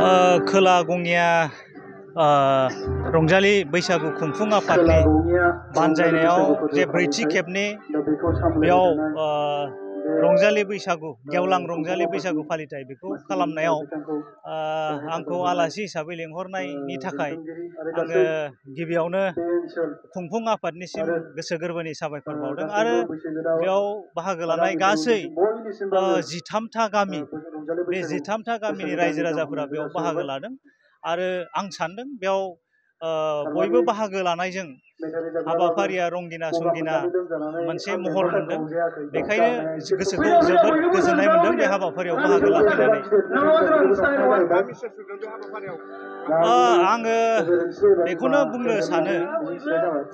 खोला गंगिया रंजालि बैसागु खुंफुं आफादनि बानजायनायाव जे ब्रैथि खेबनि बेयाव रंजालि बैसागु गेवलां रंजालि बैसागु फालिथाय बेखौ खालामनायाव आंखौ आलासि हिसाबै लेंहरनायनि थाखाय आङो गिबियावनो खुंफुं आफादनिसिम गोसो गोरबोनि साबायखर बावदों आरो बेयाव बाहागो लानाय गासै 13था गामि बे 13था गामिनि रायजो राजाफोरा बेयाव बाहागो लादों आरो आं सान्दों बेयाव बयबो बाहागो लानायजों हाबाफारिया रंगिना संगिना मोनसे महर मोनदों बेखायनो गोसोखौ जोबोद गोजोननाय मोनदों बे हाबाफारियाव बाहागो लाफैनानै आङो बेखौनो बुंनो सानो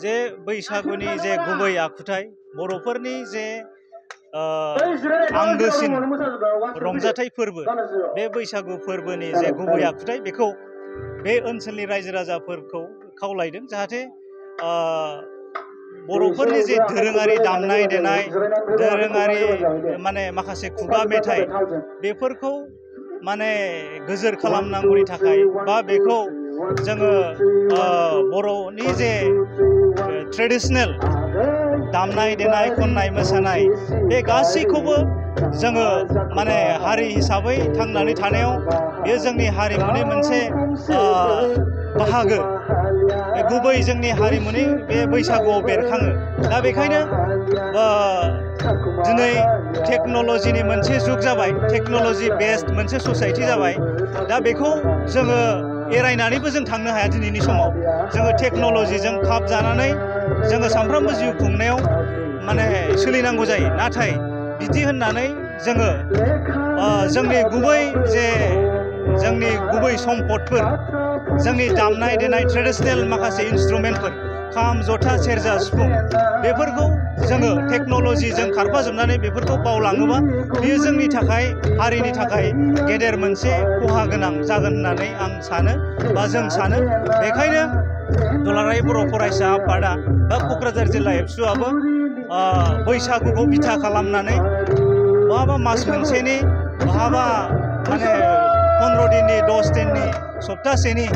जे बैसागुनि जे गुबै आखुथाय बर'फोरनि जे आंगोसिन रंजाथाइ फोरबो बे बैसागु फोरबोनि जे गुबै आखुथाय बेखौ बे ओनसोलनि रायजो राजाफोरखौ खावलायदों जाहाथे बर'फोरनि जे दोरोङारि दामनाय देनाय दोरोङारि माने माखासे खुगा मेथाइ बेफोरखौ माने गोजोर खालामनांगौनि थाखाय बा बेखौ जोङो बर'नि जे ट्रेडिशनेल दामनाय देनाय खननाय मोसानाय बे गासैखौबो जोङो माने हारि हिसाबै थांनानै थानायाव बेयो जोंनि हारिमुनि मोनसे बाहागो गुबै जोंनि हारिमुनि बे बैसागुआव बेरखाङो दा बेखायनो दिनै टेक्न'लजिनि मोनसे जुग जाबाय टेक्न'लजि बेस्ड मोनसे ससाइटि जाबाय दा बेखौ जोङो एरायनानैबो जों थांनो हाया दिनैनि समाव जोङो टेक्न'लजिजों खाब जानानै जोङो सानफ्रोमबो जिउ खुंनायाव माने सोलिनांगौ जायो नाथाय बिदि होननानै जोङो जोंनि गुबै सम्पदफोर जोंनि दामनाय देनाय ट्रेडिशनेल माखासे इन्सट्रुमेन्टफोर खाम जथा सेरजा सिफुं बेफोरखौ जोङो टेक्न'लजिजों खारफाजोबनानै बेफोरखौ बावलाङोबा बेयो जोंनि थाखाय हारिनि थाखाय गेदेर मोनसे खहा गोनां जागोन होननानै आं सानो बा जों सानो बेखायनो दुलाराय बर' फरायसा आफादा बा क'क्राझार जिल्ला एबसुआबो बैसागुखौ बिथा खालामनानै बहाबा मास मोनसेनि बहाबा माने 15 दिननि 10 दिननि सप्तासेनि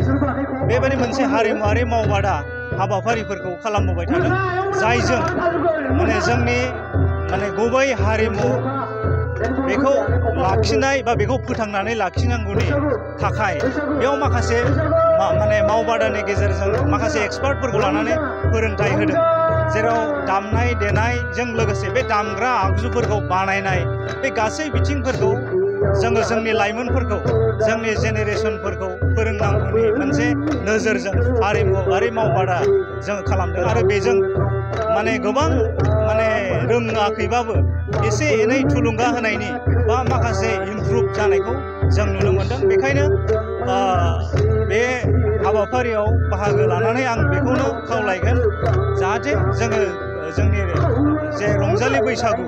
बेबायदि मोनसे हारिमुआरि मावबादा हाबाफारिफोरखौ खालामबोबाय थादों जायजों माने जोंनि माने गुबै हारिमु बेखौ लाखिनाय बा बेखौ फोथांनानै लाखिनांगौनि थाखाय बेयाव माखासे माने मावबादानि गेजेरजों माखासे एक्सपार्टफोरखौ लानानै फोरोंथाय होदों जेराव दामनाय देनायजों लोगोसे बे दामग्रा आगजुफोरखौ बानायनाय बे गासै बिथिंफोरखौ जोङो जोंनि लाइमोनफोरखौ जोंनि जेनेरेसनफोरखौ फोरोंनांगौनि मोनसे नोजोरजों हारिमुआरि मावबादा जों खालामदों आरो बेजों माने गोबां माने रोङाखैबाबो एसे एनै थुलुंगा होनायनि बा माखासे इमप्रुभ जानायखौ जों नुनो मोनदों बेखायनो बे हाबाफारियाव बाहागो लानानै आं बेखौनो खावलायगोन जाहाथे जोङो जोंनि जे रंजालि बैसागु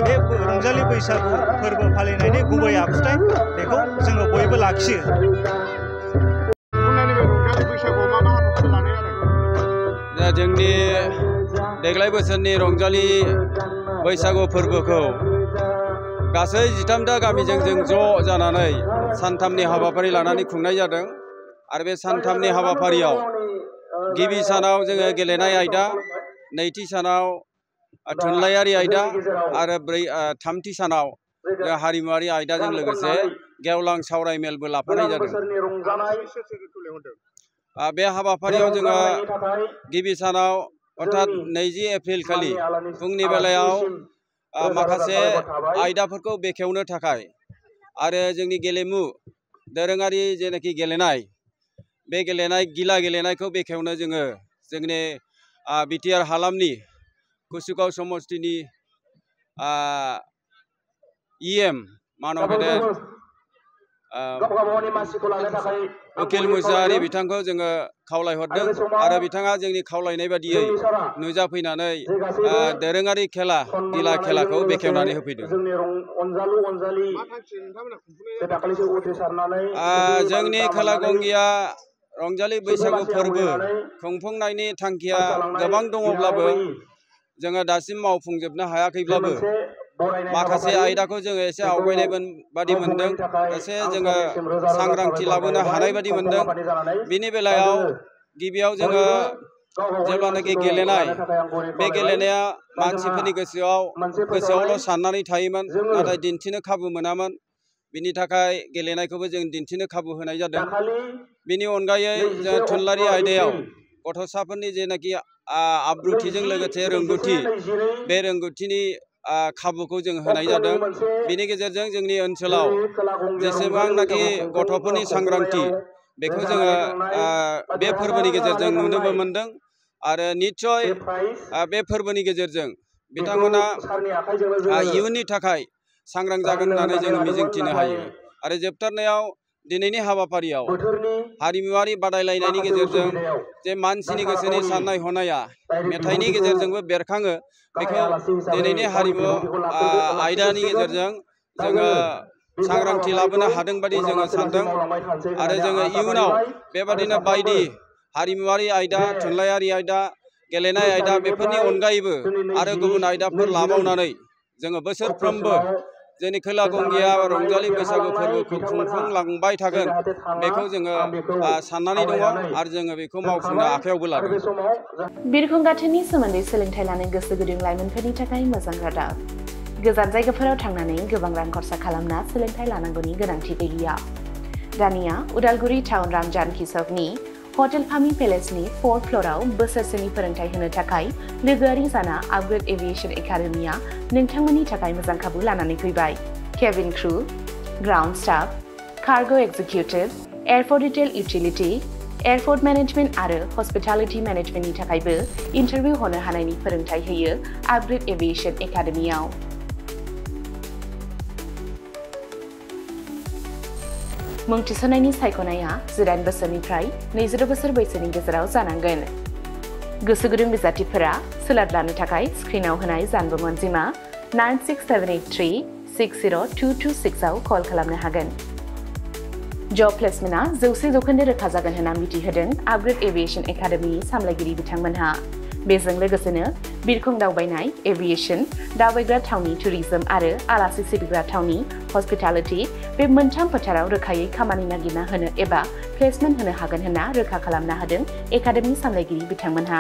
बे रंजालि बैसागु फोरबो फालिनायनि गुबै आखुथाय बेखौ जोङो बयबो लाखियो जोंनि देग्लाय बोसोरनि रंजालि बैसागु फोरबोखौ गासै 13था गामिजों जों ज' जानानै सानथामनि हाबाफारि लानानै खुंनाय जादों आरो बे सानथामनि हाबाफारियाव गिबि सानाव जोङो गेलेनाय आयदा नैथि सानाव थुनलाइयारि आयदा आरो थामथि सानाव हारिमुआरि आयदाजों लोगोसे गेवलां सावरायमेलबो लाफानाय जादों बे हाबाफारियाव जोङो गिबि सानाव अर्थात 20 एप्रिल खालि फुंनि बेलायाव माखासे आयदाफोरखौ बेखेवनो थाखाय आरो जोंनि गेलेमु दोरोङारि जेनाखि गेलेनाय बे गेलेनाय गिला गेलेनायखौ बेखेवनो जोङो जोंनि बिटिआर हालामनि कुसुगाव समस्तिनि इएम मानव गेदेर उकिल मुसाहारि बिथांखौ जोङो खावलायहरदों आरो बिथाङा जोंनि खावलायनाय बादियै नुजाफैनानै दोरोङारि खेला गिला खेलाखौ बेखेवनानै होफैदों जोंनि खोला गंगिया रंजालि बैसागु फोरबो खुंफुंनायनि थांखिया गोबां दङब्लाबो जोङो दासिम मावफुंजोबनो हायाखैब्लाबो माखासे आयदाखौ जोङो एसे आवगायनाय बादि मोनदों एसे जोङो सांग्रांथि लाबोनो हानाय बादि मोनदों बिनि बेलायाव गिबियाव जोङो जेब्लानाखि गेलेनाय बे गेलेनाया मानसिफोरनि गोसोआवल' साननानै थायोमोन नाथाय दिन्थिनो खाबु मोनामोन बिनि थाखाय गेलेनायखौबो जों दिन्थिनो खाबु होनाय जादों बिनि अनगायै जों थुनलाइयारि आयदायाव गथ'साफोरनि जेनाखि आब्रुथिजों लोगोसे रोंगौथि बे रोंगौथिनि खाबुखौ जों होनाय जादों बिनि गेजेरजों जोंनि ओनसोलाव जेसेबांनाखि गथ'फोरनि सांग्रांथि बेखौ जोङो बे फोरबोनि गेजेरजों नुनोबो मोनदों आरो निस्सय बे फोरबोनि गेजेरजों बिथांमोना इयुननि थाखाय सांग्रां जागोन होननानै जोङो मिजिंथिनो हायो आरो जोबथारनायाव दिनैनि हाबाफारियाव हारिमुवारि बादायलायनायनि गेजेरजों जे मानसिनि गोसोनि साननाय हनाया मेथाइनि गेजेरजोंबो बेरखाङो बेखौ दिनैनि हारिमु आयदानि गेजेरजों जोङो सांग्रांथि लाबोनो हादों बादि जोङो सानदों आरो जोङो इयुनाव बेबादिनो बायदि हारिमुवारि आयदा थुनलाइयारि आयदा गेलेनाय आयदा बेफोरनि अनगायैबो आरो गुबुन आयदाफोर लाबावनानै जोङो बोसोरफ्रोमबो जोंनि खोला गंगिया रंजालि बैसागु फोरबोखौ खुंफुंलांबाय थागोन बेखौ जोङो साननानै दङ आरो जोङो बेखौ मावफुंनो आखायावबो लादों बिरखं गाथोननि सोमोन्दै सोलोंथाइ लानो गोसो गुदुं लाइमोनफोरनि थाखाय मोजां रादाब गोजान जायगाफोराव थांनानै गोबां रां खरसा खालामना सोलोंथाइ लानांगौनि गोनांथि गैलिया दानिया उदालगुरि टाउन रामजानकि सकनि हटेल फामि पेलेसनि 4th फ्ल'राव बोसोरसेनि फोरोंथाइ होनो थाखाय लोगोआरि जाना आपग्रेड एभिएशन एकाडेमिया नोंथांमोननि थाखाय मोजां खाबु लानानै फैबाय cabin crew ground staff cargo executive airport retail utility airport management आरो हस्पिटालिटी मैनेजमेंटनि थाखायबो इंटरव्यू होनो हानायनि फोरोंथाइ होयो आपग्रेड एभिएशन एकाडेमियाव मुं थिसननायनि सायख'नाया 18 बोसोरनिफ्राय 22 बोसोर बैसोनि गेजेराव जानांगोन गोसो गुदुं बिजाथिफोरा सोलाद लानो थाखाय स्क्रिनाव होनाय जानबुं अनजिमा 9678360226 आव कल खालामनो हागोन जब प्लेसमेन्टआ 100% रोखा जागोन होनना मिथिहोदों आपग्रेड एभिएशन एकाडेमिनि सामलायगिरि बिथांमोनहा बेजों लोगोसेनो बिरखं दावबायनाय एभिएशन दावबायग्रा थावनि टुरिज्म आरो आलासि सिबिग्रा थावनि हस्पिटालिटी बे मोनथाम फोथाराव रोखायै खामानि नागिरना होनो एबा प्लेसमेन्ट होनो हागोन होनना रोखा खालामना होदों एकाडेमि सामलायगिरि बिथांमोनहा